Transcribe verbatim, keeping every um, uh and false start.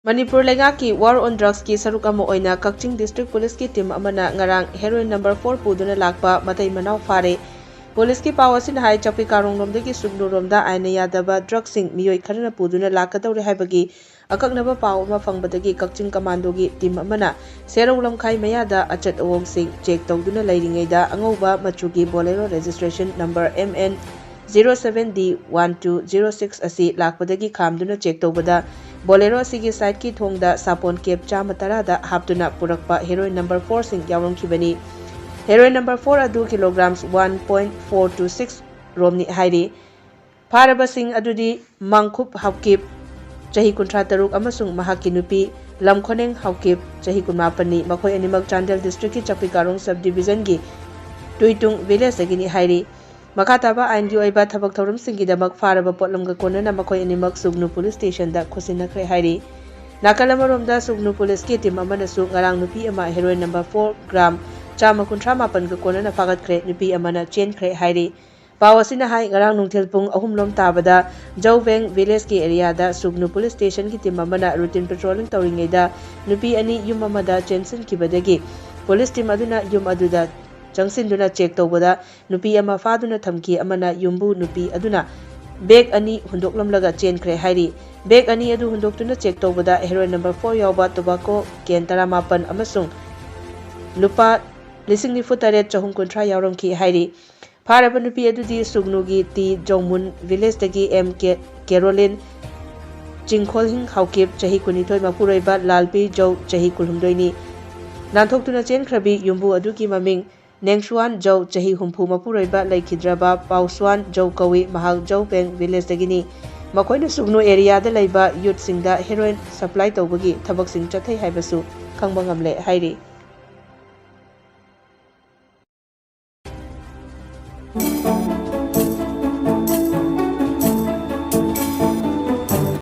ꯃꯅꯤꯄꯨꯔ ꯂꯩꯉꯥꯛꯀꯤ War on Drugsꯀꯤ ꯁꯔꯨꯛ ꯑꯃ ꯑꯣꯏꯅ ꯀꯛꯆꯤꯡ District Policeꯀꯤ team ꯑꯃꯅ ꯉꯔꯥꯡ heroin number four ꯄꯨꯗꯨꯅ ꯂꯥꯛꯄ ꯃꯇꯩ ꯃꯅꯥꯎ ꯐꯥꯔꯦ꯫ Policeꯀꯤ ꯄꯥꯎ ꯑꯁꯤꯅ ꯍꯥꯏ, ꯆꯥꯛꯄꯤ ꯀꯥꯔꯣꯡꯂꯣꯝꯗꯒꯤ ꯁꯨꯒꯅꯨꯔꯣꯝꯗ ꯑꯥꯏꯟꯅ ꯌꯥꯗꯕ drugꯁꯤꯡ ꯃꯤꯑꯣꯏ ꯈꯔꯅ ꯄꯨꯗꯨꯅ ꯂꯥꯛꯀꯗꯧꯔꯦ ꯍꯥꯏꯕꯒꯤ ꯑꯀꯛꯅꯕ ꯄꯥꯎ ꯑꯃ ꯐꯪꯕꯗꯒꯤ ꯀꯛꯆꯤꯡ commandoꯒꯤ team ꯑꯃꯅ ꯁꯦꯔꯧ ꯂꯝꯈꯥꯏ ꯃꯌꯥꯗ ꯑꯆꯠ ꯑꯋꯣꯡꯁꯤꯡ check ꯇꯧꯗꯨꯅ ꯂꯩꯔꯤꯉꯩꯗ ꯑꯉꯧꯕ ꯃꯆꯨꯒꯤ Bolero registration number M N zero seven D one two zero six ꯑꯁꯤ ꯂꯥꯛꯄꯗꯒꯤ ꯈꯥꯝꯗꯨꯅ check ꯇꯧꯕꯗ Bolero ꯑꯁꯤꯒꯤ sideꯀꯤ ꯊꯣꯡꯗ ꯁꯥꯄꯣꯟ cap ꯆꯥꯝꯃ ꯇꯔꯥꯗ ꯍꯥꯞꯇꯨꯅ ꯄꯨꯔꯛꯄ heroin number fourꯁꯤꯡ ꯌꯥꯎꯔꯝꯈꯤꯕꯅꯤ꯫ Heroin number four ꯑꯗꯨ kilograms one point four two six ꯔꯣꯝꯅꯤ ꯍꯥꯏꯔꯤ꯫ ꯐꯥꯔꯕꯁꯤꯡ ꯑꯗꯨꯗꯤ ꯃꯥꯡꯈꯨꯞ ꯍꯥꯎꯀꯤꯞ, ꯆꯍꯤ ꯀꯨꯟꯊ꯭ꯔꯥ ꯇꯔꯨꯛ, ꯑꯃꯁꯨꯡ ꯃꯍꯥꯛꯀꯤ ꯅꯨꯄꯤ ꯂꯝꯈꯣꯅꯦꯡ ꯍꯥꯎꯀꯤꯞ, ꯆꯍꯤ ꯀꯨꯟꯃꯥꯄꯟꯅꯤ꯫ ꯃꯈꯣꯏ ꯑꯅꯤꯃꯛ ꯆꯥꯟꯗꯦꯜ districtꯀꯤ ꯆꯥꯛꯄꯤ ꯀꯥꯔꯣꯡ sub divisionꯒꯤ ꯇꯨꯏꯇꯨꯡ villageꯇꯒꯤꯅꯤ ꯍꯥꯏꯔꯤ꯫ ꯃꯈꯥ ꯇꯥꯕ ꯑꯥꯏꯟꯒꯤ ꯑꯣꯏꯕ ꯊꯕꯛ ꯊꯧꯔꯝꯁꯤꯡꯒꯤꯗꯃꯛ ꯐꯥꯔꯕ ꯄꯣꯠꯂꯝꯒ ꯀꯣꯟꯅꯅ ꯃꯈꯣꯏ ꯑꯅꯤꯃꯛ ꯁꯨꯒꯅꯨ police stationꯗ ꯈꯨꯠꯁꯤꯟꯅꯈ꯭ꯔꯦ ꯍꯥꯏꯔꯤ꯫ ꯅꯥꯀꯜ ꯑꯃꯔꯣꯝꯗ ꯁꯨꯒꯅꯨ policeꯀꯤ team ꯑꯃꯅꯁꯨ ꯉꯔꯥꯡ ꯅꯨꯄꯤ ꯑꯃ heroin number four gram ꯆꯥꯝꯃ ꯀꯨꯟꯊ꯭ꯔꯥ ꯃꯥꯄꯟꯒ ꯀꯣꯟꯅꯅ ꯐꯥꯒꯠꯈ꯭ꯔꯦ꯫ ꯅꯨꯄꯤ ꯑꯃꯅ ꯆꯦꯟꯈ꯭ꯔꯦ ꯍꯥꯏꯔꯤ꯫ ꯄꯥꯎ ꯑꯁꯤꯅ ꯍꯥꯏ, ꯉꯔꯥꯡ ꯅꯨꯡꯊꯤꯜ ꯄꯨꯡ ꯑꯍꯨꯝ ꯂꯣꯝ ꯇꯥꯕꯗ ꯖꯧꯕꯦꯡ villageꯀꯤ areaꯗ ꯁꯨꯒꯅꯨ police stationꯒꯤ team ꯑꯃꯅ routine patrolling ꯇꯧꯔꯤꯉꯩꯗ ꯅꯨꯄꯤ ꯑꯅꯤ ꯌꯨꯝ ꯑꯃꯗ ꯆꯦꯟꯁꯤꯟꯈꯤꯕꯗꯒꯤ police team ꯑꯗꯨꯅ ꯌꯨꯝ ꯑꯗꯨꯗ ꯆꯪꯁꯤꯟꯗꯨꯅ check ꯇꯧꯕꯗ ꯅꯨꯄꯤ ꯑꯃ ꯐꯥꯗꯨꯅ ꯊꯝꯈꯤ꯫ ꯑꯃꯅ ꯌꯨꯝꯕꯨ ꯅꯨꯄꯤ ꯑꯗꯨꯅ bag ꯑꯅꯤ ꯍꯨꯟꯗꯣꯛꯂꯝꯂꯒ ꯆꯦꯟꯈ꯭ꯔꯦ ꯍꯥꯏꯔꯤ꯫ Bag ꯑꯅꯤ ꯑꯗꯨ ꯍꯨꯟꯗꯣꯛꯇꯨꯅ check ꯇꯧꯕꯗ heroin number four ꯌꯥꯎꯕ tobacco can ꯇꯔꯥꯃꯥꯄꯟ ꯑꯃꯁꯨꯡ ꯂꯨꯄꯥ ꯂꯤꯁꯤꯡ ꯅꯤꯐꯨ ꯇꯔꯦꯠ ꯆꯍꯨꯝ ꯀꯨꯟꯊ꯭ꯔꯥ ꯌꯥꯎꯔꯝꯈꯤ ꯍꯥꯏꯔꯤ꯫ ꯐꯥꯔꯕ ꯅꯨꯄꯤ ꯑꯗꯨꯗꯤ ꯁꯨꯒꯅꯨꯒꯤ ꯇꯤ ꯖꯧꯃꯨꯟ villageꯇꯒꯤ ꯑꯦꯝ ꯀꯦ ꯀꯦꯔꯣꯂꯤꯟ ꯆꯤꯡꯈꯣꯜꯍꯤꯡ ꯍꯥꯎꯀꯤꯞ, ꯆꯍꯤ ꯀꯨꯟꯅꯤꯊꯣꯏ, ꯃꯄꯨꯔꯣꯏꯕ ꯂꯥꯜꯄꯤ ꯖꯧ, ꯆꯍꯤ ꯀꯨꯟꯍꯨꯝꯗꯣꯏꯅꯤ꯫ ꯅꯥꯟꯊꯣꯛꯇꯨꯅ ꯆꯦꯟꯈ꯭ꯔꯕꯤ ꯌꯨꯝꯕꯨ ꯑꯗꯨꯒꯤ ꯃꯃꯤꯡ ꯅꯦꯡꯁꯨꯋꯥꯟ ꯖꯧ, ꯆꯍꯤ ꯍꯨꯝꯐꯨ, ꯃꯄꯨꯔꯣꯏꯕ ꯂꯩꯈꯤꯗ꯭ꯔꯕ ꯄꯥꯎꯁꯨꯋꯥꯟ ꯖꯧ ꯀꯧꯏ꯫ ꯃꯍꯥꯛ ꯖꯧꯕꯦꯡ villageꯇꯒꯤꯅꯤ꯫ ꯃꯈꯣꯏꯅ ꯁꯨꯒꯅꯨ areaꯗ ꯂꯩꯕ youthꯁꯤꯡꯗ heroin supply ꯇꯧꯕꯒꯤ ꯊꯕꯛꯁꯤꯡ ꯆꯠꯊꯩ ꯍꯥꯏꯕꯁꯨ ꯈꯪꯕ ꯉꯝꯂꯦ ꯍꯥꯏꯔꯤ꯫